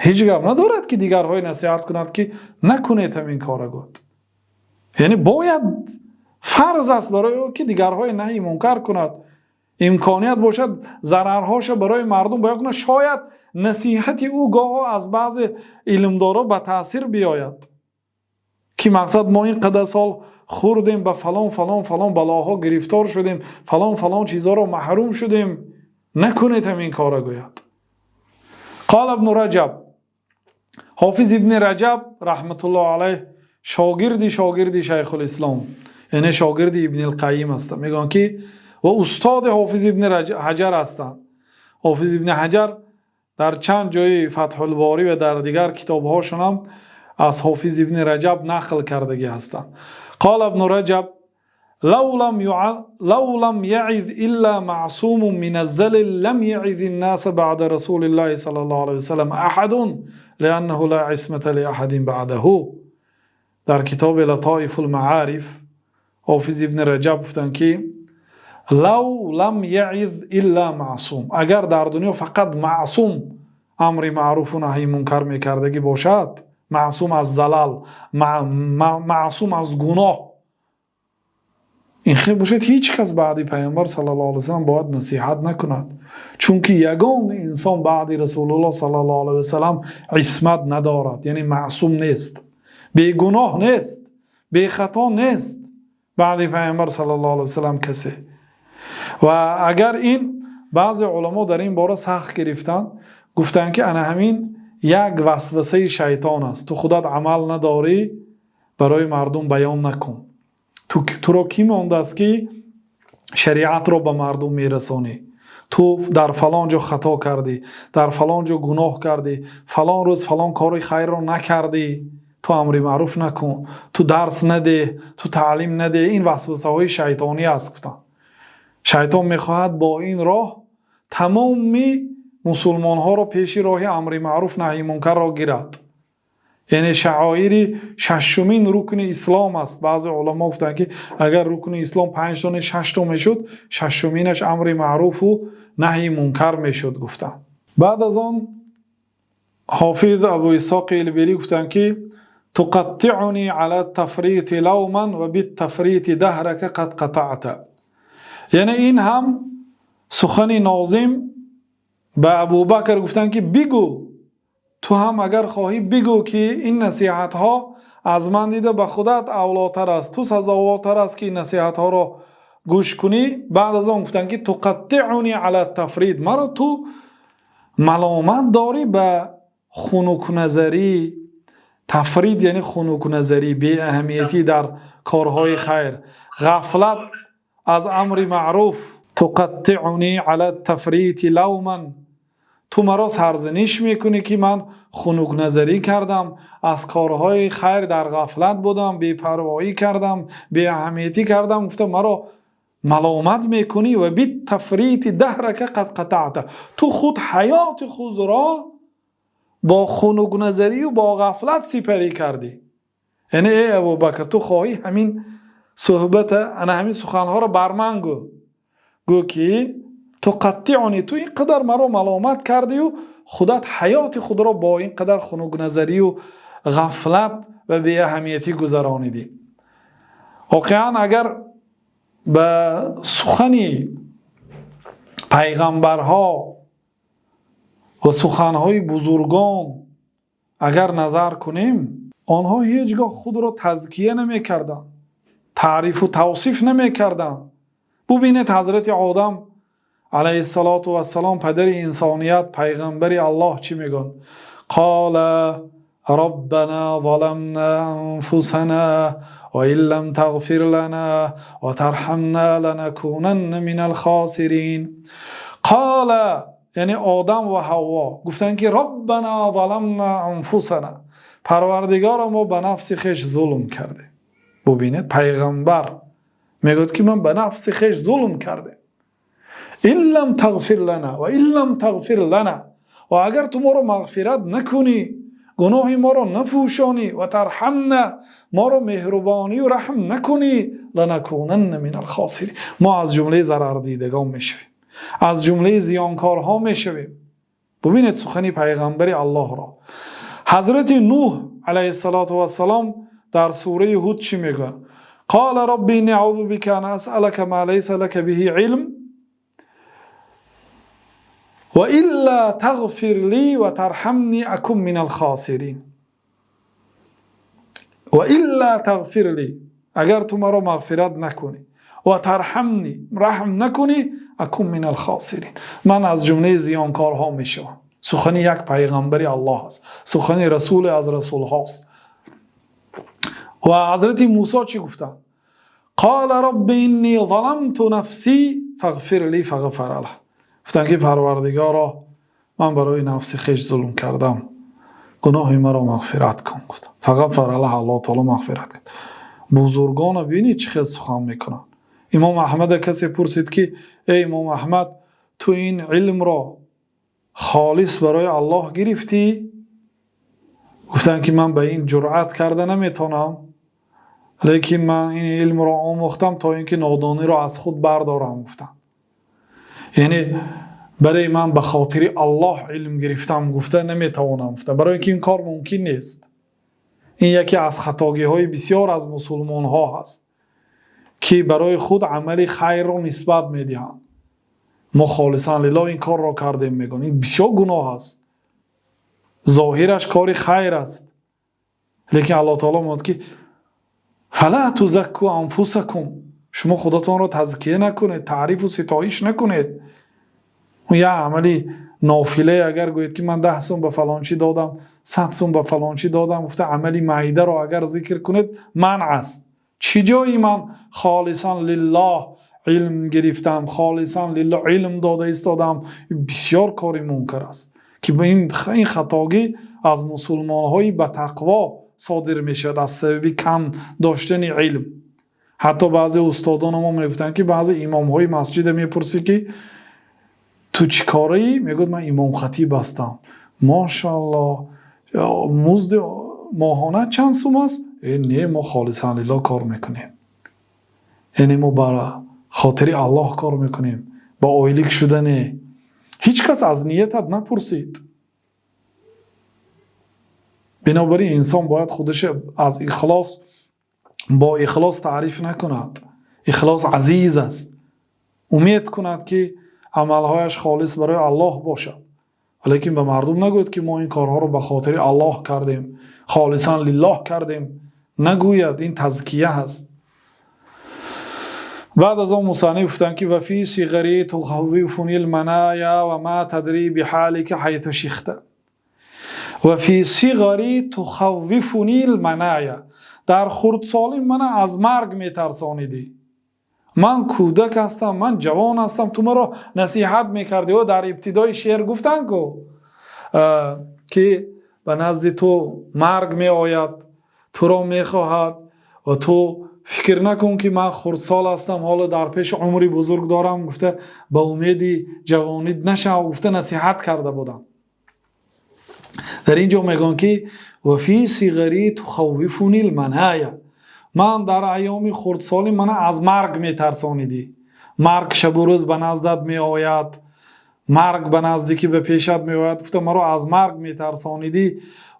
ҳеҷ гап надорад, ки дигарҳое насиҳат кунад, ки накунед ҳамин кора гуфт. Яъне бояд, фарз аст барои ӯ, ки дигарҳои наҳи мункар кунад, имконият бошад, зарарҳоша барои мардум баён кунад. Шояд насиҳати ӯ гоҳо аз баъзе илмдоро ба таъсир биёяд, ки мақсад мо ин қадар сол хӯрдем, ба фалон, фалон, фалон балоҳо гирифтор шудем, фалон, фалон чизҳоро маҳрум шудем, накунед ҳамин кора гӯяд. قال ابن رجب، Ҳофиз Ибни Раҷаб раҳматуллоҳ алайҳ, шогирди шогирди Шайхулислом, яъне шогирди Ибни Қайим ҳастанд, мегӯянд ки ва устоди Ҳофиз Ибни Ҳаҷар ҳастанд. Ҳофиз Ибни Ҳаҷар дар чанд ҷои Фатҳулборӣ ва дар дигар китобҳошон ҳам аз Ҳофиз Ибни Раҷаб нақл кардагӣ ҳастанд. قال ابن رجب: لو لم يعظ إلا معصوم من الزلل لم يعظ الناس بعد رسول الله صلى الله عليه وسلم أحد لأنه لا عصمة لأحد بعده. Дар китоби Латоифул Маориф Ҳофиз Ибни Раҷаб гуфтанд ки لو لم يعظ إلا معصوم, агар дар дунё фақат маъсум амри маъруфу наҳйи мункар мекардагӣ бошад, маъсум аз залал, маъсум аз гуноҳ, ин хел бошад, ҳеҷ кас баъди Пайғамбар саллаллоҳу алайҳи васаллам бояд насиҳат накунад, чунки ягон инсон баъди Расулуллоҳ саллаллоҳу алайҳи васаллам исмат надорад, яъне маъсум нест, бегуноҳ нест, бехато нест баъди Пайғамбар саллаллоҳу алайҳи васаллам касе. Ва агар ин баъзе уламо дар ин бора сахт гирифтанд, гуфтанд ки ана ҳамин як васвасаи шайтон аст: ту худат амал надорӣ, барои мардум баён накун. Туро кӣ мондааст, ки шариатро ба мардум мерасонӣ? Ту дар фалон ҷо хато кардӣ, дар фалон ҷо гуноҳ кардӣ, фалон рӯз фалон кори хайрро накардӣ, ту амри маъруф накун, ту дарс надеҳ, ту таълим надеҳ. Ин васвасаҳои шайтонӣ аст, гуфтанд. Шайтон мехоҳад бо ин роҳ тамоми мусулмонҳоро пеши роҳи амри маъруф, наҳйи мункарро гирад. Яъне шаоири шашумин рукни ислом аст. Баъзе уламо гуфтанд, ки агар рукни ислом панҷто не, шашто мешуд, шашуминаш амри маъруфу наҳйи мункар мешуд, гуфтанд. Баъд аз он Ҳофиз Абу Исҳоқи Илбирӣ гуфтанд ки تقطعني على التفريط لوما وبالتفريط دهرك قد قطعت. Яъне ин ҳам сухани нозим ба Абубакр гуфтанд, ки бигӯ, ту ҳам агар хоҳӣ бигӯ, ки ин насиҳатҳо аз ман дида ба худат авлотар аст, ту сазовортар аст, ки ин насиҳатҳоро гӯш кунӣ. Баъд аз он гуфтанд, ки تقطعني على التفريط, маро ту маломат дорӣ ба хунукназарӣ. Тафрид яъне хунукназарӣ, беаҳамиятӣ дар корҳои хайр, ғафлат аз амри маъруф. تقطعني على التفريط لوما, ту маро сарзаниш мекунӣ, ки ман хунукназарӣ кардам, аз корҳои хайр дар ғафлат будам, бепарвоӣ кардам, беаҳамиятӣ кардам, гуфта маро маломат мекунӣ. وبالتفريط دهرك قد قطعت, ту худ ҳаёти худро бо хунукназарию бо ғафлат сипарӣ кардӣ. Яъне эй Абубакр, ту хоҳӣ ҳамин суҳбата, ана ҳамин суханҳоро бар ман гӯ, гӯ ки تقطعني, ту ин қадар маро маломат кардию худат ҳаёти худро бо ин қадар хунукназарию ғафлат ва беаҳамиятӣ гузаронидӣ. Воқеан, агар ба сухани пайғамбарҳо ва суханҳои бузургон агар назар кунем, онҳо ҳеҷ гоҳ худро тазкия намекарданд, таърифу тавсиф намекарданд. Бубинед, Ҳазрати Одам алайҳиссалоту вассалом, падари инсоният, пайғамбари Аллоҳ, чӣ мегӯянд? قال ربنا ظلمنا أنفسنا وإن لم تغفر لنا وترحمنا لنكونن من الخاسرين. قال, яъне Одам ва Ҳавво гуфтанд, ки ربنا ظلمنا أنفسنا, Парвардигоро, мо ба нафси хеш зулм кардем. Бубинед, пайғамбар мегӯяд, ки ман ба нафси хеш зулм кардем. إن لم تغفر لنا وإن لم تغفر لنا, ва агар ту моро мағфират накунӣ, гуноҳи моро напӯшонӣ, وترحمنا, моро меҳрубонию раҳм накунӣ, لنكونن من الخاسرين, мо аз ҷумлаи зарардидагон мешавем, аз ҷумлаи зиёнкорҳо мешавем. Бубинед сухани пайғамбари Аллоҳро. Ҳазрати Нуҳ алайҳиссалоту вассалом дар сураи Ҳуд чӣ мегӯяд? قال رب إني أعوذ بك أن أسألك ما ليس لك به علم وإلا تغفر لي وترحمني أكن من الخاسرين. وإلا تغفر لي, агар ту маро мағфират накунӣ, وترحمني, раҳм накунӣ, أكن من الخاسرين, ман аз ҷумлаи зиёнкорҳо мешавам. Сухани як паёмбари Аллоҳ аст, сухани расуле аз расулҳост. Ва ҳазрати Мусо чӣ гуфтанд? قال رب إني ظلمت نفسي فاغفر لي فغفر له. Гуфтанд ки Парвардигоро, ман барои нафси хеш зулм кардам, гуноҳи маро мағфират кун, гуфтанд. فغفر له, Аллоҳ таъоло мағфират кард. Бузургонро бинед, чӣ хел сухан мекунанд. Имом Аҳмад касе пурсид ки эй имом Аҳмад, ту ин илмро холис барои Аллоҳ гирифтӣ? Гуфтанд ки ман ба ин ҷуръат карда наметавонам, лекин ман ин илмро омӯхтам то инки нодониро аз худ бардорам, гуфтанд. Яъне барои ман ба хотири Аллоҳ илм гирифтам гуфта наметавонам, гуфта, барои инки ин кор мумкин нест. Ин яке аз хатогиҳои бисёр аз мусулмонҳо ҳаст, ки барои худ амали хайрро нисбат медиҳанд. Мо холисан лиллоҳ ин корро кардем, мегӯянд. Ин бисёр гуноҳ аст. Зоҳираш кори хайр аст, лекин Аллоҳ таъоло мегӯяд ки فلا تزكوا أنفسكم, шумо худатонро тазкия накунед, таърифу ситоиш накунед. Як амали нофила агар гӯед ки ман 10 сум ба фалончӣ додам, 100 сум ба фалончӣ додам, гуфта амали майдаро агар зикр кунед, манъ аст. Чӣ ҷои ман холисан лиллоҳ илм гирифтам, холисан лиллоҳ илм дода истодам? Бисёр кори мункар аст, ки ин хатогӣ аз мусулмонҳои ба тақво содир мешавад аз сабаби кам доштани илм. Ҳатто баъзе устодони мо мегуфтанд, ки баъзе имомҳои масҷида мепурсӣ ки ту чӣ кораӣ? Мегӯяд, ман имомхатиб ҳастам. Мошааллоҳ, музди моҳона чанд сум аст? Э, не, мо холисан лиллоҳ кор мекунем, яъне мо ба хотири Аллоҳ кор мекунем, ба ойлик шуда не. Ҳеҷ кас аз ниятат напурсид. Бинобар ин инсон бояд худаш аз ихлос бо ихлос таъриф накунад. Ихлос азиз аст. Умед кунад, ки амалҳояш холис барои Аллоҳ бошад, лекин ба мардум нагӯяд, ки мо ин корҳоро ба хотири Аллоҳ кардем, холисан лиллоҳ кардем нагӯяд. Ин тазкия ҳаст. Баъд аз он мусанниф гуфтанд ки وفي صغري تخوفني المنايا وما تدري بحالك حيث شخت. وفي صغري تخوفني المنايا, дар хурдсолӣ мана аз марг метарсонидӣ. Ман кӯдак ҳастам, ман ҷавон ҳастам, ту маро насиҳат мекардӣ. О, дар ибтидои шеър гуфтанд ку, ки ба назди ту марг меояд, туро мехоҳад ва ту фикр накун, ки ман хурдсол ҳастам, ҳоло дар пеши умри бузург дорам, гуфта, ба умеди ҷавонид нашав, гуфта насиҳат карда будам. Дар ин ҷо мегӯянд ки وفي صغري تخوفني المنايا, ман дар айёми хурдсолӣ мана аз марг метарсонидӣ. Марг шабу рӯз ба наздат меояд, марг ба наздикӣ ба пешат меояд, гуфта маро аз марг метарсонидӣ.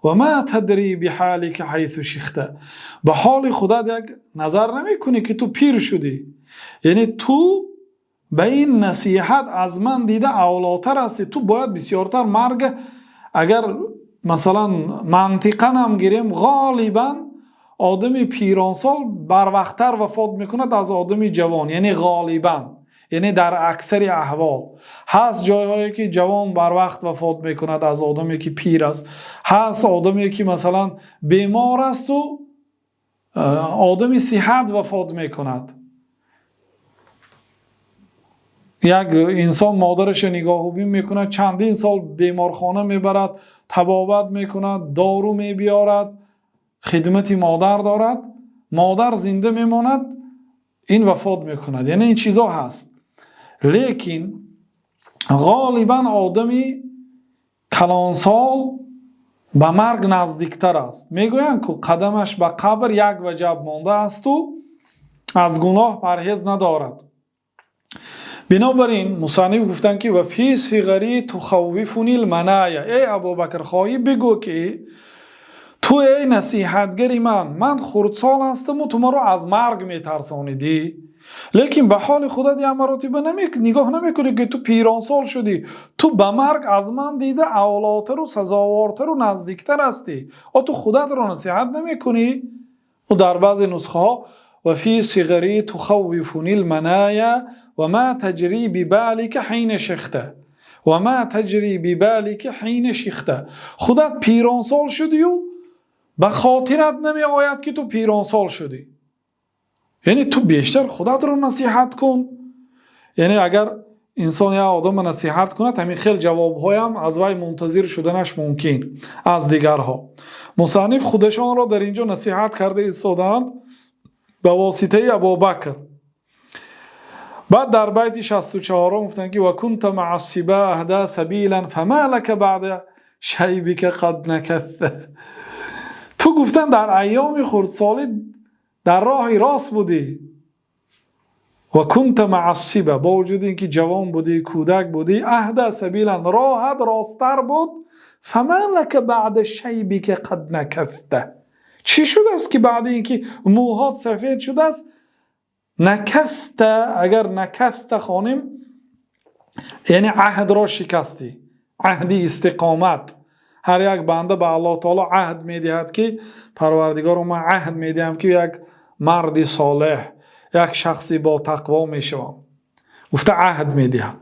وما تدري بحالك حيث شخت, ба ҳоли худат як назар намекунӣ, ки ту пир шудӣ. Яъне ту ба ин насиҳат аз ман дида авлотар ҳастӣ. Ту бояд бисёртар марг, агар масалан мантиқан ҳам гирем, ғолибан одами пиронсол барвақттар вафот мекунад аз одами ҷавон. Яъне ғолибан, яъне дар аксари аҳвол. Ҳаст ҷойҳое, ки ҷавон барвақт вафот мекунад аз одаме, ки пир аст. Ҳаст одаме, ки масалан бемор асту одами сиҳат вафот мекунад. Як инсон модараша нигоҳубин мекунад, чандин сол беморхона мебарад, табобат мекунад, дору мебиёрад, хидмати модар дорад. Модар зинда мемонад, ин вафот мекунад. Яъне ин чизо ҳаст, лекин ғолибан одами калонсол ба марг наздиктар аст. Мегӯянд ку, қадамаш ба қабр як ваҷаб мондаасту аз гуноҳ парҳез надорад. Бинобар ин мусанниф гуфтанд ки وفي صغري تخوفني المنايا, эй Абубакр, хоҳӣ бигӯ, ки ту эй насиҳатгари ман, ман хурдсол ҳастаму ту маро аз марг метарсонидӣ, лекин ба ҳоли худат як маротиба нигоҳ намекунӣ, ки ту пиронсол шудӣ, ту ба марг аз ман дида авлотару сазовортару наздиктар ҳастӣ. О, ту худатро насиҳат намекунӣ? Дар баъзе нусхаҳо وفي صغري تخوفني المنايا وما تجري ببالك حين شخت. Ва ма таҷри бибалика ҳина шихта. Худат пиронсол шудию, ба хотират намеояд, ки ту пиронсол шудӣ. Яъне ту бештар худатро насиҳат кун. Яъне агар инсон як одамро насиҳат кунад, ҳамин хел ҷавобҳоям аз вай мунтазир шуданаш мумкин аз дигарҳо. Мусанниф худашонро дар ин ҷо насиҳат карда истодаанд ба воситаи Абубакр. Баъд дар байти 64-ум гуфтанд, ки ва кунта маа ссиба аҳда сабилан, фама лака баъда шайбика қад накатта. Ту, гуфтан, дар айёми хурдсолӣ дар роҳи рост будӣ. Ва кунта маа ссиба, бо вуҷуди ин ки ҷавон будӣ, кӯдак будӣ, аҳда сабилан, роҳат росттар буд. Фама лака баъда шайбика қад накатта. Чӣ шудааст, ки баъди ин ки мӯҳот сафед шудааст? Накафта, агар накафта хонем, яъне аҳдро шикастӣ, аҳди истиқомат. Ҳар як банда ба Аллоҳ таоло аҳд медиҳад, ки Парвардигоро, ман аҳд медиҳам, ки як марди солеҳ, як шахси бо тақво мешавам, гуфта аҳд медиҳад.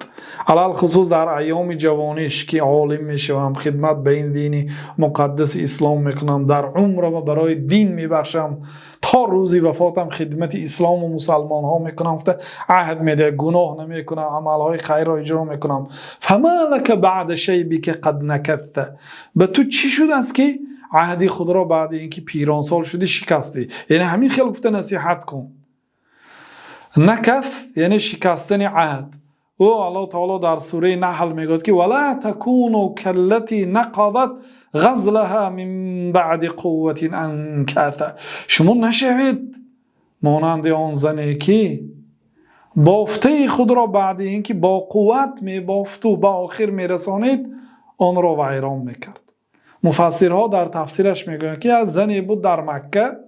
Алалхусус дар айёми ҷавониш, ки олим мешавам, хидмат ба ин дини муқаддаси ислом мекунам, дар умрама барои дин мебахшам, то рӯзи вафотам хидмати ислому мусалмонҳо мекунам, гуфта аҳд медиҳад, гуноҳ намекунам, амалҳои хайрро иҷро мекунам. Фама лака баъда шайбика қад накатта. Ба ту чӣ шудааст, ки аҳди худро баъди ин ки пиронсол шудӣ шикастӣ? Яъне ҳамин хел гуфта насиҳат кун. Накаф, яъне шикастани аҳд. Ӯ Аллоҳ таоло дар сураи Наҳл мегӯяд, ки вала такуну каллати нақадат ғазлаҳа мин баъди қувватин анката. Шумо нашавед монанди он зане, ки бофтаи худро баъди ин ки бо қувват мебофту ба охир мерасонид, онро вайрон мекард. Муфассирҳо дар тафсираш мегӯянд, ки як зане буд дар Макка,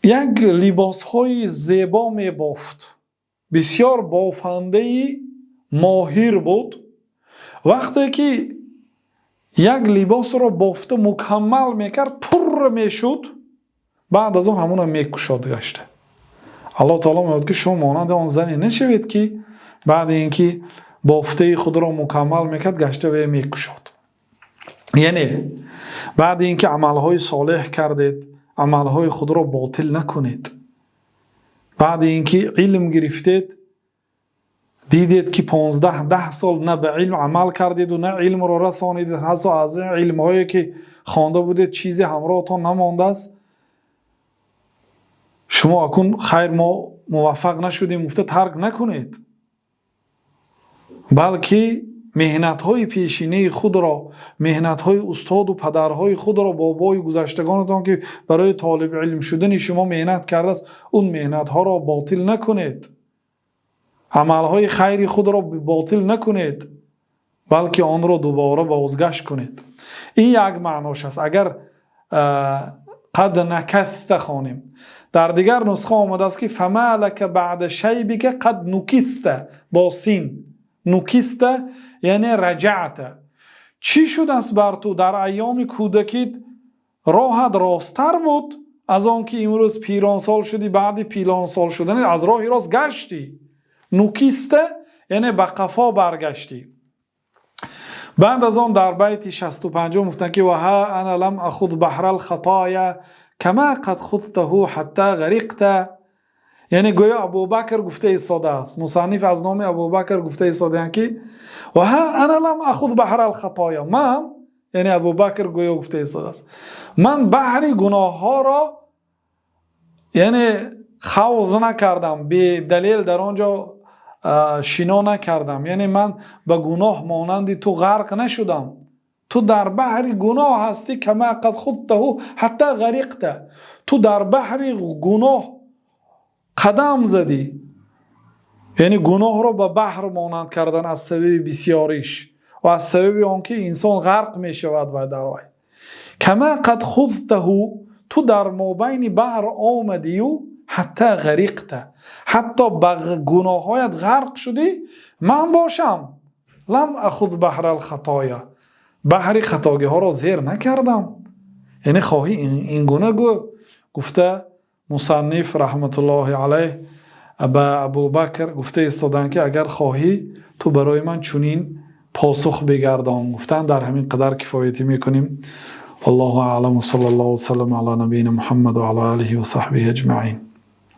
як либосҳои зебо мебофт, бисёр бофандаи моҳир буд. Вақте ки як либосро бофта мукаммал мекард, пурра мешуд, баъд аз он ҳамона мекушод гашта. Аллоҳ таоло мегӯяд, ки шумо монанди он зане нашавед, ки баъди ин ки бофтаи худро мукаммал мекард, гашта ве мекушод. Яъне баъди ин ки амалҳои солеҳ кардед, амалҳои худро ботил накунед. Баъди ин ки илм гирифтед, дидед, ки 15-10 сол на ба илм амал кардеду, на илмро расонидед, ҳатто аз илмҳое ки хонда будед чизе ҳамроҳтон намондааст. Шумо акун хайр, мо муваффақ нашудем, гуфта тарк накунед, балки меҳнатҳои пешинаи худро, меҳнатҳои устоду падарҳои худро, бобои гузаштагонатон, ки барои толиби илм шудани шумо меҳнат кардааст, он меҳнатҳоро ботил накунед, амалҳои хайри худро ботил накунед, балки онро дубора бозгашт кунед. Ин як маънош аст, агар қад накафта хонем. Дар дигар нусха омадааст, ки фама лака баъда шайбика қад нукиста, бо син. Нукиста, яъне раҷаъта. Чӣ шудааст бар ту? Дар айёми кӯдакит роҳат росттар буд, аз он ки имрӯз пиронсол шудӣ. Баъди пиронсол шудани аз роҳи рост гаштӣ. Нукиста, яъне ба қафо баргаштӣ. Баъд аз он дар байти 65-ум гуфтанд, ки ваҳа ана лам ахуд баҳра лхатоя кама қад худтаҳу ҳатта ғариқта. Яъне гӯё Абубакр гуфта истодааст, мусанниф аз номи Абубакр гуфта истодаанд, ки ваҳа ана лам ахуд баҳра лхатоя. Ман, яъне Абубакр гӯё гуфта истодааст, ман баҳри гуноҳҳоро, яъне хавз накардам, бедалел дар он ҷо шино накардам, яъне ман ба гуноҳ монанди ту ғарқ нашудам. Ту дар баҳри гуноҳ ҳастӣ. Кама қад худтаҳу ҳатта ғариқта. Ту дар баҳри гуноҳ қадам задӣ, яъне гуноҳро ба баҳр монанд кардан аз сабаби бисёриш ва аз сабаби он ки инсон ғарқ мешавад ва дар вай. Кама қад худтаҳу, ту дар мобайни баҳр омадию, ҳатта ғариқта, ҳатто ба гуноҳҳоят ғарқ шудӣ. Ман бошам лам ахуд баҳра лхатоя, баҳри хатогиҳоро зер накардам. Яъне хоҳӣ ин гуна гӯ, гуфта мусанниф раҳматуллоҳи алайҳ. Ба Абубакр гуфта истоданд, ки агар хоҳӣ, ту барои ман чунин посух бигардон. Гуфтанд, дар ҳамин қадар кифоятӣ мекунем. Валлоҳу аълам, ва саллаллоҳу васаллама ала набийина Муҳаммад ва ала олиҳи ва саҳбиҳи аҷмаин.